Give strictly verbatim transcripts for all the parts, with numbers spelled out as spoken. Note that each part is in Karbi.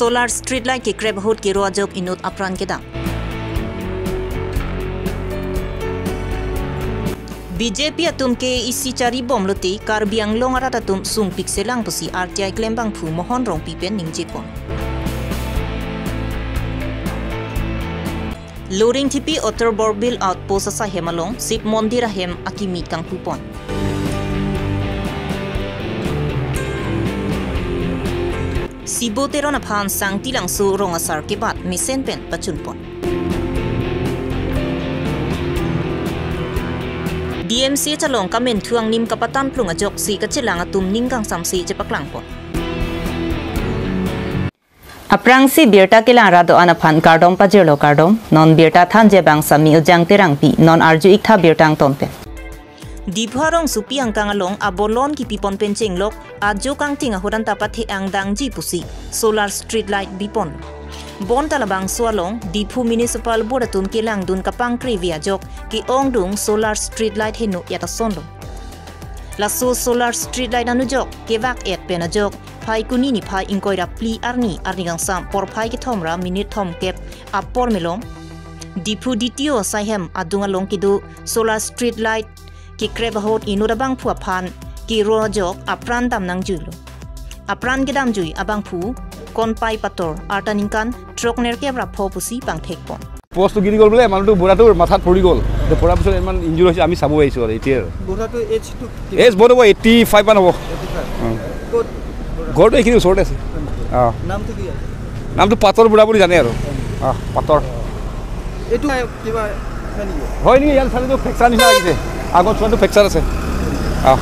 Solar street light kekrep ahut kero ajok inut apran kedam. B J P atum ke isi chari bom lote Karbi Anglong arat atum sungpik selang pusi R T I klembangphu Mohon Rongpi pen ningjepon. Loringthepi Uttar Borbil outpost asaihem along Shiv Mondir ahem akimi kangpupon. Sibo Teron aphan Sangti Langso rong asar kebat mesen pen pachunpon. D M C H along kamen thuang nim kapatan plung ajoksi kachelang atum ning kangsamse chepaklangpon. Aphrangsi birta kelang rat do-an aphan kardom pajirlo kardom, non birta thanji abang sami Ujang Terangpi, non arju-ik tha birta angton pen. Diphu arongsopi angkang along abolon kipipon pen chenglok, ajo kangting ahut anta pathe-ang dangji pusi solar street light bipon. Bonta labangso along Diphu Municipal Board atum kelangdun kapangkrevi ajok ke-ongdung solar street light heno yat asonlo. Laso solar street light anujok kevak-et pen ajok Phaikuni niphai ingkoi ra phli arni, arni kangsam porphai kethom ra minute thomkep apor melom Diphu D T O asaihem adung along kedo solar street light kekrep ahut inut abangphu aphan kero ajok apran dam nangjuilo. Apran kedamjui abangphu Konpai Pator, arta ningkan throknerkep ra pho pusi pangthekpon. পষ্টটো গিৰি গ'ল বোলে, মানুহটো বুঢ়াটোৰ মাথাত পৰি গ'ল। তো পৰাৰ পিছত ইমান ইনজুৰ হৈছে, আমি চাব আহিছোঁ আৰু এতিয়া আৰু। বুঢ়াটো এজটো কিমান? এজ বহুত হ'ব, এইটি ফাইভ মান হ'ব। Eighty five. উম। ক'ত বুঢ়া? ঘৰটো এইখিনি ওচৰতে আছে। হয় নেকি? অ। নামটো কি আছে? নামটো পাতৰ বুঢ়া বুলি জানে আৰু। অ, পাতৰ। এইটো কিবা হয় নেকি? হয় নেকি? ইয়াৰ চালেতো ফ্ৰেকচাৰ নিচিনা লাগিছে। আগৰ চোৱাটো ফ্ৰেকচাৰ আছে। অ।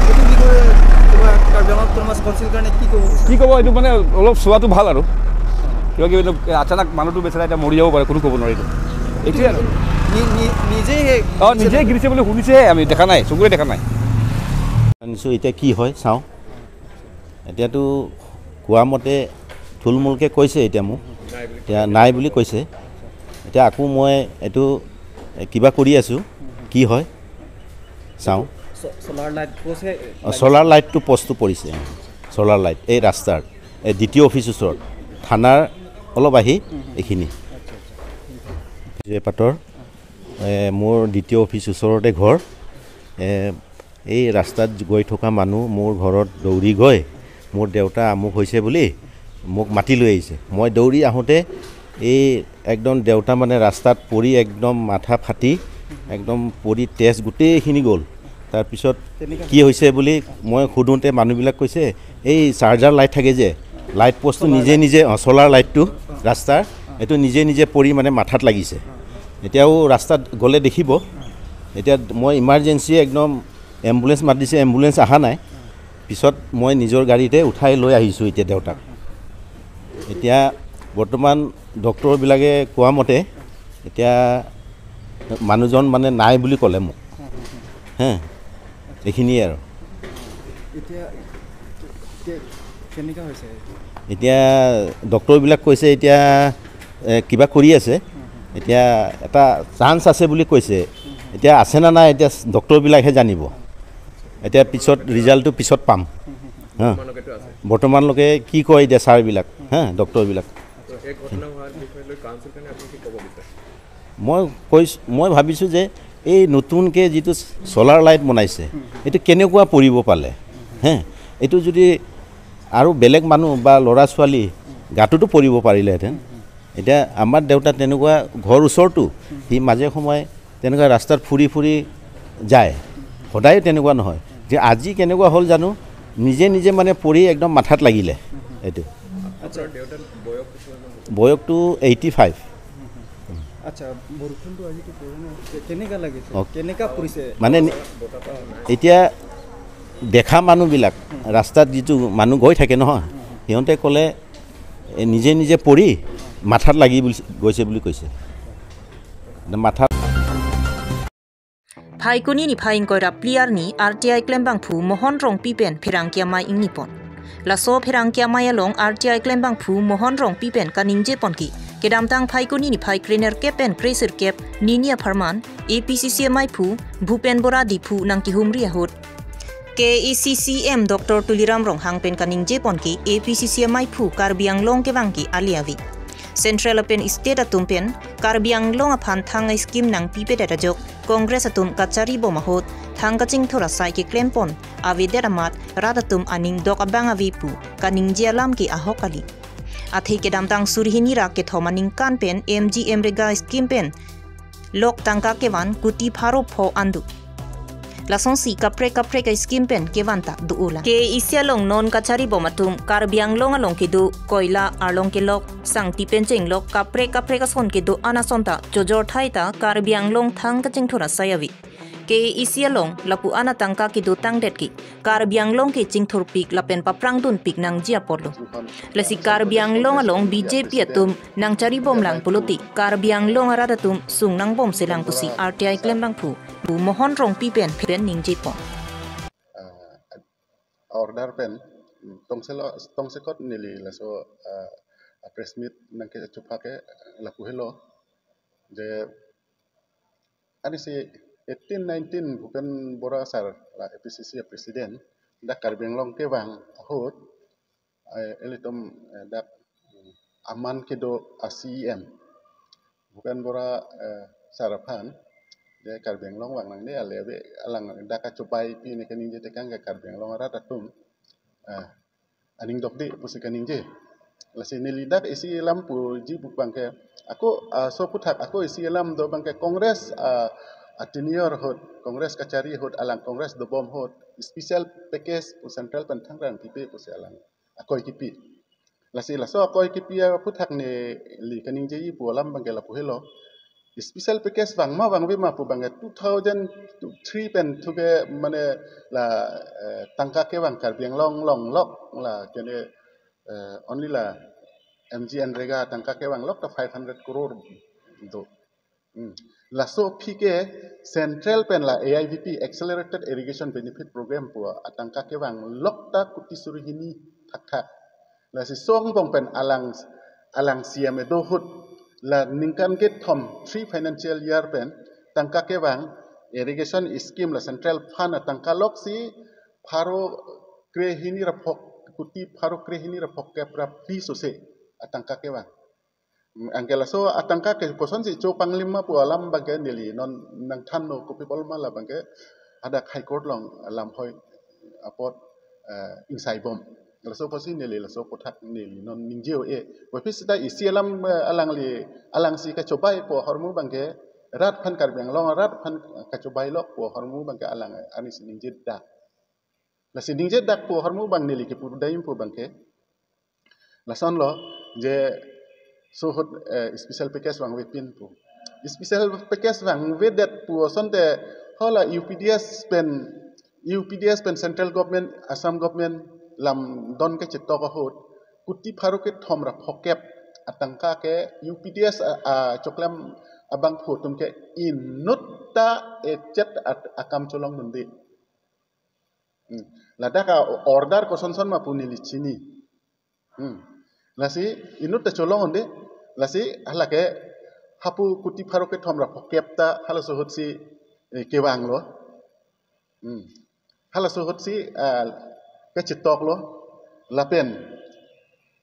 এইটো বিষয়ে কিবা কাৰ্বি আংলং অট'নমাছ কাউন্সিল কাৰণে কি ক'ব বিচাৰে? কি ক'ব, এইটো মানে অলপ চোৱাটো ভাল আৰু। কিবা কিবি এইটো আচানক মানুহটো বেচেৰা এতিয়া মৰি যাব পাৰে, কোনো ক'ব নোৱাৰি এইটো। এইটোৱে আৰু। নি-, নি-, নিজে সেই অ, নিজে গিৰিছে বুলি শুনিছেহে আমি, দেখা নাই, চকুৰে দেখা নাই। আনিছোঁ, এতিয়া কি হয় চাওঁ। এতিয়াতো কোৱা মতে থুলমূলকৈ কৈছে এতিয়া মোক, এতিয়া নাই বুলি কৈছে। এতিয়া আকৌ মই এইটো, এ, কিবা কৰি আছোঁ, কি হয় চাওঁ। চ-, চ'লাৰ লাইট প'ষ্ট হে অ, লাগিছে। চ'লাৰ লাইটটো প'ষ্টটো পৰিছে, অ, চ'লাৰ লাইট এই ৰাস্তাৰ, এই ডি টি অ' অফিচ ওচৰত, থানাৰ অলপ আহি এইখিনি। আচ্ছা, আচ্ছা। যে পাতৰ, এ, মোৰ ডি টি অ' অফিচ ওচৰতে ঘৰ। এ, এই ৰাস্তাত গৈ থকা মানুহ মোৰ ঘৰত দৌৰি গৈ, "মোৰ দেউতা আমুক হৈছে" বুলি মোক মাতি লৈ আহিছে। মই দৌৰি আহোঁতে এই একদম দেউতা মানে ৰাস্তাত পৰি একদম মাথা ফাটি একদম পৰি তেজ গোটেইখিনি গ'ল। তাৰপিছত তেনেকা কি হৈছে বুলি মই সোধোঁতে মানুহবিলাক কৈছে, "এই চাৰ্জাৰ লাইট থাকে যে, লাইট প'ষ্টটো নিজে নিজে, অ, চ'লাৰ লাইটটো ৰাস্তাৰ, এইটো নিজে নিজে পৰি মানে মাথাত লাগিছে।" এতিয়াও ৰাস্তাত গ'লে দেখিব। এতিয়া মই ইমাৰ্জেঞ্চি একদম এম্বুলেঞ্চ মাতিছে, এম্বুলেঞ্চ অহা নাই। পিছত মই নিজৰ গাড়ীতে উঠাই লৈ আহিছোঁ এতিয়া দেউতাক। এতিয়া বৰ্তমান ডক্টৰবিলাকে কোৱা মতে এতিয়া মানুহজন মানে নাই বুলি ক'লে মোক। হে, এইখিনিয়ে আৰু। এতিয়া কে-, কে-, কেনেকা হৈছে? এতিয়া ডক্টৰবিলাক কৈছে এতিয়া, এ, কিবা কৰি আছে। এতিয়া এটা চান্স আছে বুলি কৈছে। এতিয়া আছে নে নাই, এতিয়া ডক্টৰবিলাকহে জানিব। এতিয়া পিছত ৰিজাল্টটো পিছত পাম। হা। বৰ্তমানলৈকে কি কয় এতিয়া ছাৰবিলাক, হা, ডক্টৰবিলাক। এই ঘটনা হোৱাৰ বিষয়ে লৈ কাউন্সিল কাৰণে আপুনি কি ক'ব বিচাৰে? মই কৈছ-, মই ভাবিছোঁ যে এই নতুনকৈ যিটো চ'লাৰ লাইট বনাইছে, এইটো কেনেকুৱা পৰিব পালে, হে, এইটো যদি আৰু বেলেগ মানুহ বা ল'ৰা ছোৱালী গাতোতো পৰিব পাৰিলেহেঁতেন। এতিয়া আমাৰ দেউতা তেনেকুৱা ঘৰ ওচৰতো, সি মাজে সময়ে তেনেকুৱা ৰাস্তাত ফুৰি ফুৰি যায়, সদায় তেনেকুৱা নহয়। যে আজি কেনেকুৱা হ'ল জানো, নিজে নিজে মানে পৰি একদম মাথাত লাগিলে এইটো। আচ্ছা। বয়সটো এইটি ফাইভ। আচ্ছা, বৰষুণটো আজিতো পৰা নাই। কে-, কেনেকা লাগিছে? অ। কেনেকা পৰিছে? মানে নি-, এতিয়া দেখা মানুহবিলাক, ৰাস্তাত যিটো মানুহ গৈ থাকে নহয়, সিহঁতে ক'লে, "এ, নিজে নিজে পৰি মাথাত লাগি বুলি, গৈছে" বুলি কৈছে। মাথাত Phaikuni niphai ingkoi ra phli arni R T I klembangphu Mohon Rongpi pen pherangke amei ingnipon. Laso pherangke amei along R T I klembangphu Mohon Rongpi pen kaningjepon ke, kedamtang Phaikuni niphai krenerkep pen kresirkep nini apharman A P C C ameiphu Bhupen Bora Diphu nangkehumri ahut K A A C C M Doctor Tuliram Ronghang pen kaningje pon ke A P C C amaiphu Karbi Anglong kevang ke ale ave. Central lapen state atum pen Karbi Anglong aphan thang a-scheme nangpipedet ajok Congress atum kachari bom ahut thang kachingthur asai keklem pon avedet amat rat atum aning dok abang ave pu kaningje alam ke ahok kali. Athe kedamtang suri hini ra kethom aningkan pen M G N R E G A scheme pen lok tangka kevan kuti pharo pho an do. Lasonsi kaprek kaprek a-scheme pen kevan ta do-o lang. K A A C along non kachari bom atum Karbi Anglong along kedo koila arlong kelok sangti pen chenglok kaprek kaprek ason kedo-an ason ta chojor thai ta Karbi Anglong thang kachingthur asai ave. K A A C along lapu-an atangka kedo tangdet ke Karbi Anglong ke chingthurpik lapen paprangdunpik nangji apotlo. Lasi Karbi Anglong along B J P atum nangchari bom lang pulote Karbi Anglong arat atum sung nangbomse lang pusi R T I klembangphu Pu Mohon Rongpi pen pen ningje pon. Ah, order pen, mm, tongsekot, tongsekot neli laso, ah, press meet nangkechupha ke lapu helo. Je anisi eighteen nineteen Bhupen Bora sir la A P C C president, dak Karbi Anglong kevang ahut, eh, ilitum, eh, dak aman kedo a-C E M Bhupen Bora, eh, sir aphan, je Karbi Anglong vang nangne ale ave, alang dak kachobai pi ne kaningje tekang ke Karbi Anglong arat atum, eh, aning dokde pusi kaningje. Lasi neli dak isi alam puji pu abangke, ako, ah, so aphuthak ako isi alam do abangke Congress, ah, a-tenure ahut, Congress kachari ahut, alang Congress dobom ahut special package pu central pen thangrang pipe pusi alang akoi kipi. Lasi laso akoi kipi aphuthak neli kaningjeji pu alam abangke lapu helo. Special package vang ma vangve ma pu abangke two thousand three pen thu ke mane la, eh, tangka kevang Karbi Anglong along lok la kene, eh, only la M G N R E G A tangka kevang lok ta five hundred crore do. Hmm. Laso aphi ke central pen la A I B P, Accelerated Irrigation Benefit Program pu atangka kevang lok ta kuti suri hini thakthak. Lasi so angbong pen alang, alang C M edo ahut la ningkan kethom three financial year pen tangka kevang irrigation scheme la central fund atangka lok si pharo krehini ra phok, kuti pharo krehini ra phokep ra phli sose atangka kevang. Anke laso atangka ke kosonsi chopanglim ma pu alam abangke neli non nangthanlo, kopi apot ma la abangke hadak High Court along lamhoi apot, eh, ingsaibom. Laso apotsi neli laso aphuthak neli non ningje-o-e. Puvoiphit seta isi alam, eh, alangli, alangsi kachobai pu ahormu abangke rat aphan, Karbi Anglong arat aphan kachobai lok pu ahormu abangke alang, eh, anisi ningjedak. Lasi ningjedak pu ahormu abang neli kipu dai pu abangke lasonlo, je so ahut, eh, special package vangvepin pu. Special package vangvedet pu asonte hala U P D S pen, U P D S pen central government, Assam government lamdon kachetok ahut kuti pharo kethom ra phokep atangka ke U P D S a, a, choklem abangphu atum ke inut ta echet at, akam cholongdunde. Hmm. Ladak a-order kosonson ma pu neli chini. Hmm. Lasi inut ta cholongdunde, lasi halake hapu kuti pharo kethom ra phokep ta halaso ahutsi, eh, kevanglo. Hmm. Halaso ahutsi, ah, kachetoklo. Lapen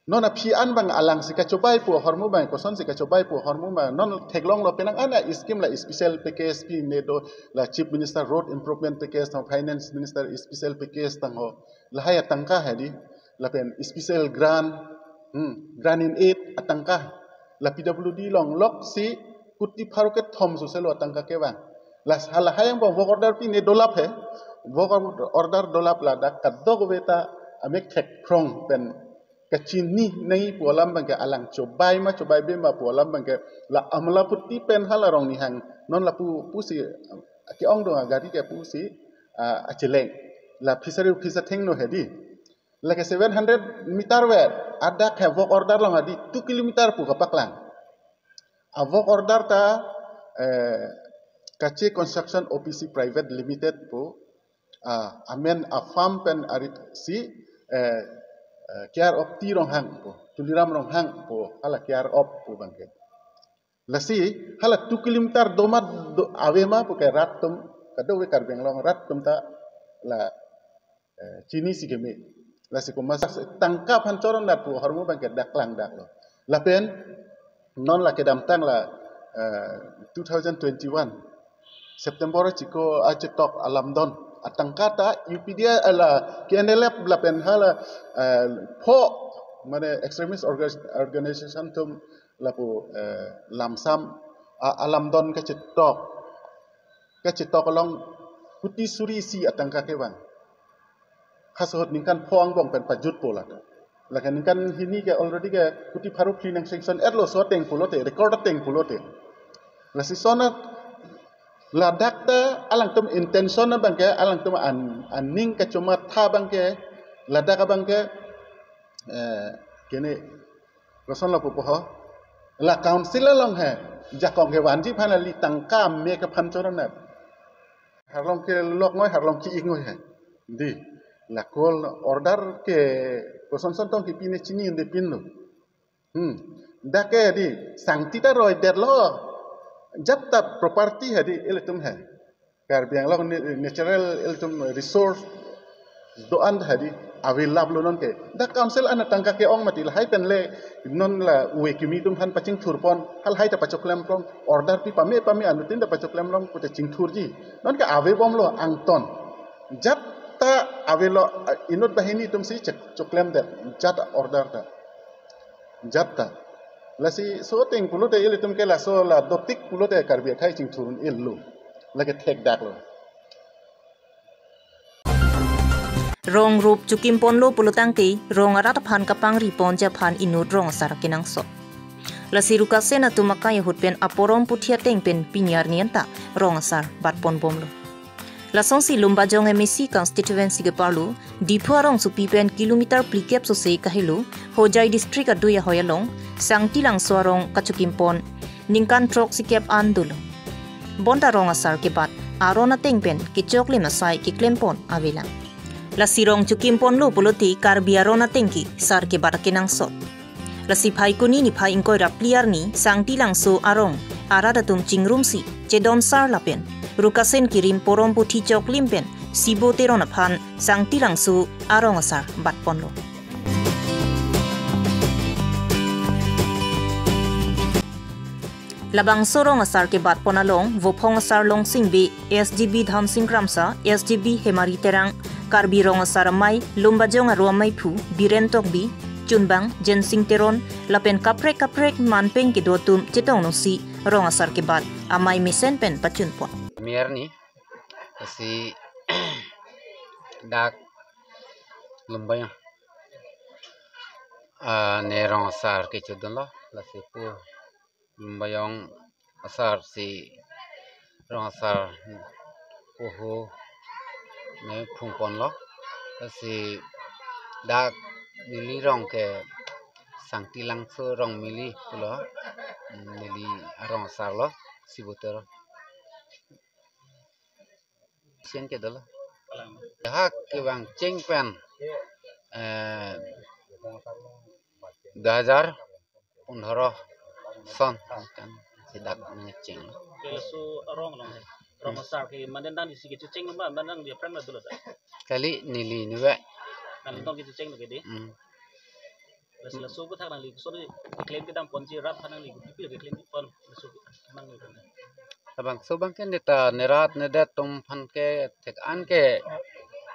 non aphi an abang alangsi kachobai pu ahormu abang, kosonsi kachobai pu ahormu abang, non theklonglo penang an a-scheme la special package pine do, la Chief Minister Road Improvement Package, Finance Minister special package tangho, lahai atangka hedi, lapen special grant, hmm, grant in aid atangka, la P W D along lok si kuti pharo kethom soselo atangka kevang. Las halahai angbong work order pine dolap he, work order dolap ladak kadokave ta amek thek phrong pen kachini nangji pu alam abangke alang chobai ma chobaibe ma pu alam abangke la Amalaputti pen hala Rongnihang non lapu pusi ke-ongdung agari ke pusi, ah, acheleng. La fishery office athengno hedi. Lake seven hundred meter vet adak he work order along hedi two kilometer pu kapaklang. A work order ta, eh, Kache Construction O P C Private Limited pu, ah, amen a-farm pen ari si, eh, eh, care of T Ronghang pu, Tuliram Ronghang pu, hala care of pu abangke. Lasi hala two kilometer doma do, ave ma pu ke rat atum, kadokave Karbi Anglong rat atum ta la Chinisi keme. Lasi komat tangka aphan choronat pu ahormu abangke dak klangdaklo. Lapen non la kedamtang la, eh, two thousand twenty-one September achiko achetok alamdon atangka ta U P D F ala K N L F lapen hala, eh, pho mane extremist orga-, organization atum lapu, eh, lamsam a-, alamdon kachetok, kachetok along kuti suri isi atangka kevang. Halaso ahut ningkan pho angbong pen pajutpo lata. Lake ningkan hini ke already ke kuti pharo phli nang sanction etlo, so ateng pulote, record ateng pulote. Lasi sonat ladak ta alangtum intention abangke, alangtum an-, aning kachomatha abangke, ladak abangke, eh, kene kosonlo pupo ho. La council along he, jakong kevanji aphan ali tangka me ke aphan choronat. Harlong kelok noi, harlong ki-ik noi he. Di, la court order ke kosonson tong kipi ne chinine pinlo. Hmm. Dak ke di, sangti ta roidetlo. Jat ta property he di, ilitum he. Karbi Anglong ni-, natural ilitum resource do-an he di, avilaplo non ke. Dak council an atangka ke-ong mati lahai pen le non la ove kimi atum aphan pachingthurpon, halahai ta pachoklempon, order pi pame pame anuttin ta pachoklemlong pute chingthurji. Non ke avebomlo angton. Jat ta avelo, inut banghini atumsi chek-, choklemdet. Jat order ta. Jat ta. Lasi so ateng pulote ilitum ke laso la dotik pulote Karbi akhei chingthur un-elo. Lake thekdaklo. Rong rup chokimponlo pulotangte, rong arat aphan kapangriponji aphan inut rong asar kenangsot. Lasi Rukasen atum akai ahut pen aporom puthi ateng pen pini arni anta rong asar batponbomlo. Lasonsi Lumbajong M A C constituency keparlo, Diphu arongsopi pen kilometer phlikep sose kahelo, Hojai district adui ahoi along, Sangti Langso arong kachokimpon, ningkan throksikep an dolo. Bonta rong asar kebat aron ateng pen kechoklim asai keklempon avelang. Lasi rong chokimponlo pulote Karbi aron ateng ke sar kebat akenangsot. Lasi Phaikuni niphai ingkoi ra phli arni Sangti Langso arong arat atum chingrumsi Chedon Sar lapen Rukasen kirim porom puthi choklim pen Sibo Teron aphan Sangti Langso arong asar batponlo. Labangso rong asar kebatpon along, Vophong asar Longsing Bey, S G B Dhamsing Kramsa, S G B Hemari Terang, Karbi Rong Asar Amei, Lumbajong Aro Ameiphu, Biren Tokbi, Chunbang, Jensing Teron, lapen kaprek kaprek manpeng kedo atum chetongnosi rong asar kebat amei mesen pen pachunpon. Mir ni, si dak Lumbajong, ah, ne rong asar kechodunlo, lasi pu Lumbajong asar si rong asar poho ne phungponlo. Si dak neli rong ke Sangti Langso rong mili pulo, neli arong asarlo, Sibo Teron. Sien ke dolo. Ha kevang cheng pen, eh, dua hajar pondro son kan si dak nangcheng. Ke laso arong along he. Rong asar ke mane nangli si kechecheng ma, mane nangli aphrang la dolo ta? Kali neli niwe. Nangli tong kechecheng ke di. Hmm. Laso, laso aputhak nangli so keklem kedamponji rat aphan nangli kopi keklempon laso nangli. Labangso abangke neta nerat nedet atum aphan ke thek-an ke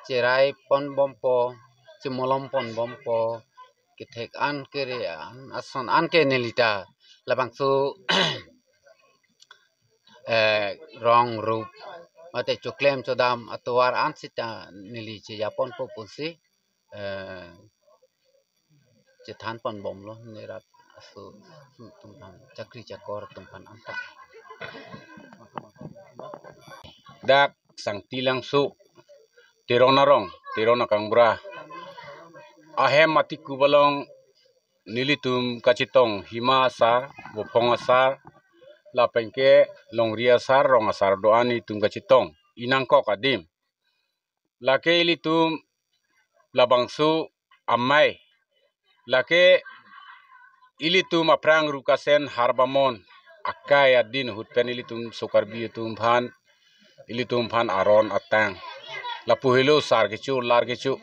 cheraiponbompo, chemolomponbompo, kethek-an kere-an ason an ke neli ta labangso, eh, rong rup mate choklem chodam atovar an sita neli chejaponpo pusi, eh, chethanponbomlo nerat aso atum aphan, chakri chakor atum aphan anta. Dak Sangti Langso, Teron arong, Teron akangbura. Ahem atiku balong nelitum kachetong Hima asar, Vophong asar, lapen ke Longri asar, rong asar do-an nelitum kachetong. Inangkok adim. Lake ilitum labangso amei. Lake ilitum aphrang Rukasen Harbamon akai adin ahut pen ilitum so Karbi atum aphan, ilitum aphan aron atang. Lapu helo sar kecho, lar kecho.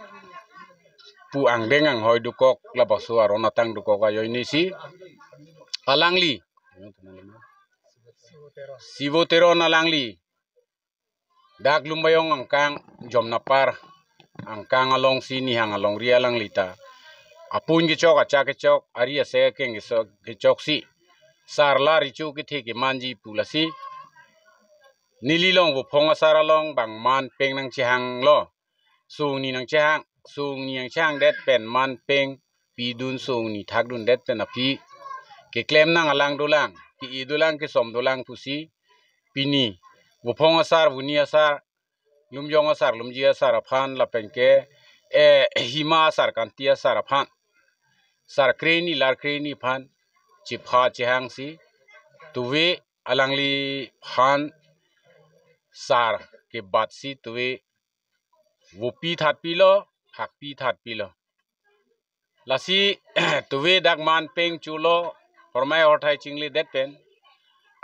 pu angdeng anghoi dokok labangso aron atang dokok ajoinesi alangli, Sivo Teron alangli dak Lumbajong angkang Jomnapar angkang alongsi Nihang alongri alangli ta apun kechok, acha kechok, ari ase akeng kechok, kechoksi sar la recho kethe kemanji pu lasi neli along vophong asar along bang man peng nangchehanglo. Sungni nangchehang, sungni nangchehangdet pen man peng pidun, sungni thakdundet pen aphi keklem nang alang dolang, ke-e dolang, kesom dolang pusi pini vophong asar, vuni asar, Lumjong asar, Lumji asar aphan lapen ke, eh, Hima asar, Kanti asar aphan, sar kreni lar kreni aphan chepha chehangsi tuve alangliphan sar kebatsi tuve vopi thatpilo, phakpi thatpilo. Lasi tuve dak man peng chulo, hormai horthai chingledet pen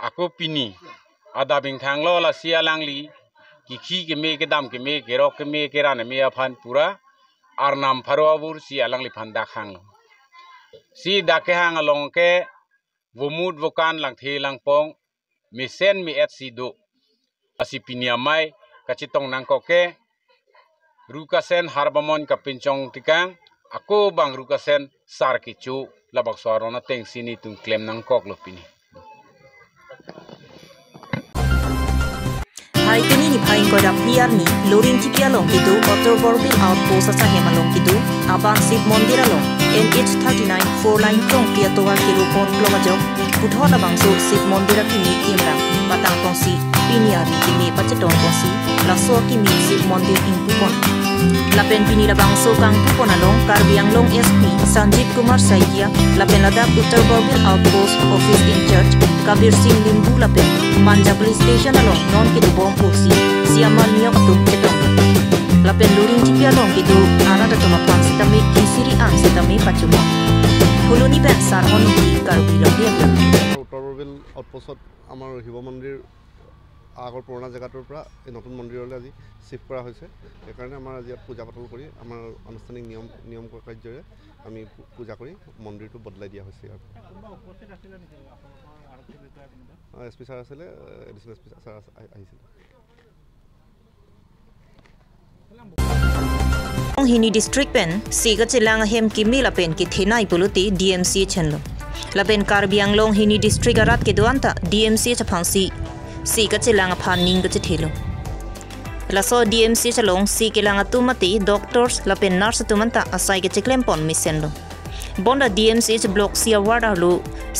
ako pini adap ingthanglo, lasi alangli kekhi keme, kedam keme, kerok keme, keran keme aphan pura arnam pharo abursi alangliphan dak hanglo. Si dak kehang along ke vomut vokan, langthe langpong, mesen me-etsi do. Lasi pini amei kachetong nangkok ke Rukasen Harbamon Kapinchong Tekang, ako bang Rukasen sar kecho, labangso aron atengsi netum klem nangkoklo pini. Hai pini niphai ingkoi ra phli arni Loringthepi along kedo Uttar Borbil outpost asahem along kedo Aban Shiv Mondir along N H thirty-nine four lane Krongpi atovar kero pon plong ajok puthot labangso Shiv Mondir akimi kemrang patang tongsi pini arni keme pachetong tongsi laso akimi Shiv Mondir ingpu pon. Lapen pini labangso kangpu pon along Karbi Anglong S P Sanjeev Kumar Saikia lapen ladak Uttar Borbil outpost office in charge Kabir Singh Limbu lapen Manja police station along non kedobom pusi C M R niok atum chetong. Lapen Loringthepi along kedo arat atum aphan sitame kisiri an sitame pachumon. Phuloni pen Sarhon Ingti, Karbi Longri Abia. উত্তৰ বৰবিল আউটপোষ্টত আমাৰ শিৱ মন্দিৰ আগৰ পুৰণা জেগাটোৰ পৰা এই নতুন মন্দিৰলৈ আজি শ্বিফ্ট কৰা হৈছে। সেইকাৰণে আমাৰ আজি ইয়াত পূজা পাতল কৰি আমাৰ আনুষ্ঠানিক নিয়ম, নিয়ম কাৰ্যৰে আমি পূ-, পূজা কৰি মন্দিৰটো বদলাই দিয়া হৈছে ইয়াৰ পৰা। কোনোবা উপস্থিত আছিলে নেকি আপোনালোকৰ আৰক্ষী বিষয়া কোনোবা? এছ পি ছাৰ আছিলে, এডিশ্যনেল এছ পি ছাৰ আছ-, আহি-, আহিছিলে। Hini district pen se kachelang ahem keme lapen kethenei pulote D M C H henlo. Lapen Karbi Anglong hini district arat kedo-an ta D M C H aphansi se kachelang aphan ning kachethelo. Laso D M C H along se kelang atum mate doctors lapen nurse atum anta asai kacheklem pon mesenlo. Bonta D M C H block C a ward arlo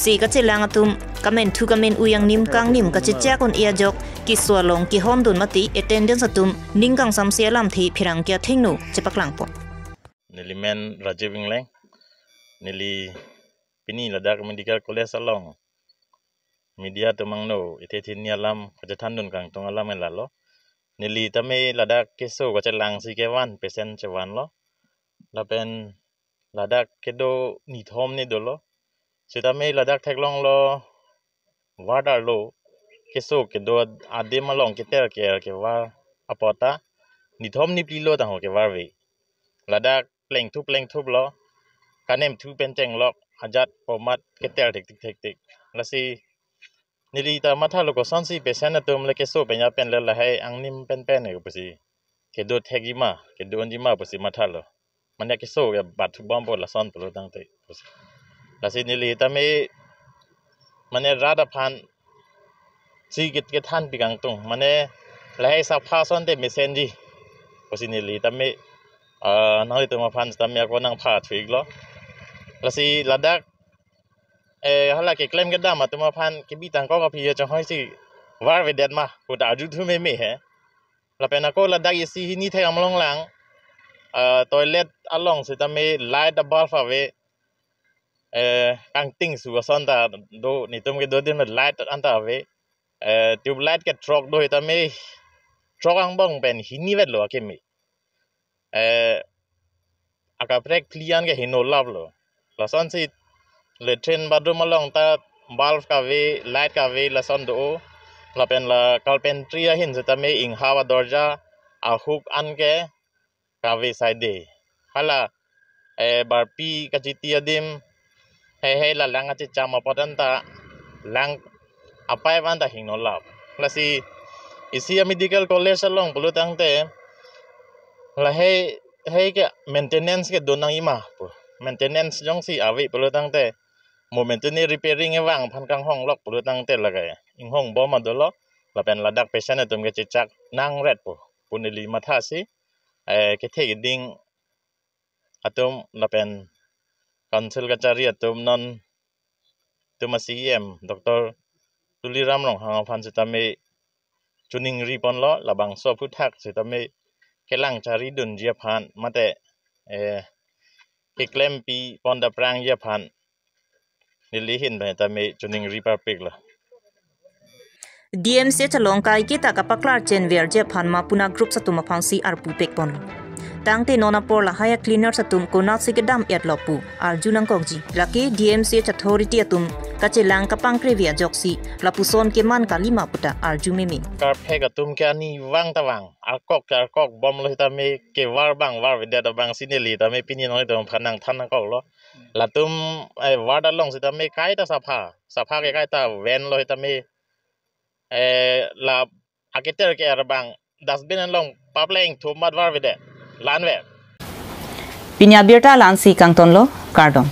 se kachelang atum kamenthu kamen-ui angnim kangnim kachechak un-e ajok keso along kehondun mate attendance atum ning kangsamse alamthe pherangke athengno chepaklang pon. Neli men Rajiv Ingleng, neli pini ladak Medical College along media atum angno ithe thini alam kachethandun kangtung alam ke lalo. Neli tame ladak keso kachelangsi kevan, patient chevanlo. Lapen ladak kedo nithom ni dolo. Sitame ladak theklonglo ward arlo keso kedo adim along keter ker kevar apot ta nithom niphli lo tangho kevarve. Ladak plengthup plengthuplo, kanemthu pen chenglok ajat pomat keter thektik thektik. Lasi neli ta mathalo kosonsi patient atum le keso penya pen le lahai angnim pen pen ke pusi. Kedo thekji ma, kedo unji ma pusi mathalo. Mane keso ke bathu bompo lason pulo tangte pusi. Lasi neli tame mane rat aphansi ket-, kethanpi kangtung. Mane lahai sapha asonte mesenji pusi neli tame, ah, nanglitum aphan tame ako nangpha thuiklo. Lasi ladak, eh, hala keklem kedam atum aphan kebi tangkok aphi ya chonghoi si varvedet ma, hu ta arjuthu meme he. Lapen ako ladak isi hini thek amlong lang, ah, toilet along sitame light a bulb ave, eh, kangting su ason ta do, netum kedo adim light anta ave, eh, tube light ke throk do sitame throk angbong pen hini vetlo akimi. Eh, akaprek phli an ke hino laplo. Lasonsi latrine bathroom along ta bulb kave, light kave lason do. Lapen la carpentry ahin sitame inghav adorja, a-hook an ke kave saide. Hala eh, barpi kachiti adim, hei hei la lang achicham apot anta lang apai van ta hingno lap. Lasi isi a medical college along pulo tangte, la hei hei ke maintenance ke do nangji ma pu. Maintenance jongsi ave pulo tangte, mo maintenance repairing evang aphan kanghong lok pulo tangte lake inghong bom adolo, lapen ladak patient atum ke chechak nangret pu pu neli mathasi, eh, kethe keding atum lapen council kachari atum non atum a C E M Doctor Tuliram Ronghang aphan sitame choningri ponlo, labangso aphuthak sitame kelang charidunji aphan mate, eh, keklempi pon daprangji aphan neli ahin pen tame choningri parpiklo. D M C H along kaiketa kapaklar chenverji aphan ma Puna groups atum aphansi arpu pek ponlo. Tangte non apor lahai a cleaners atum konatsi kedam-etlo pu arju nangkokji. Lake D M C H authority atum kachelang kapangkrevi ajoksi lapuson keman kalima puta arju meme. Karphek atum ke ani vang ta vang, arkok ke arkok bomlo sitame, kevar abang varvedet abangsi neli tame pini nonglitum aphan nangthan nangkoklo. Latum, eh, ward along sitame kaita sapha, sapha ke kaita venlo sitame, eh, la aketer ke-er abang dustbin along papleng thumat varvedet. Lanve. Pini abirta la-ansi kangtonlo, kardom.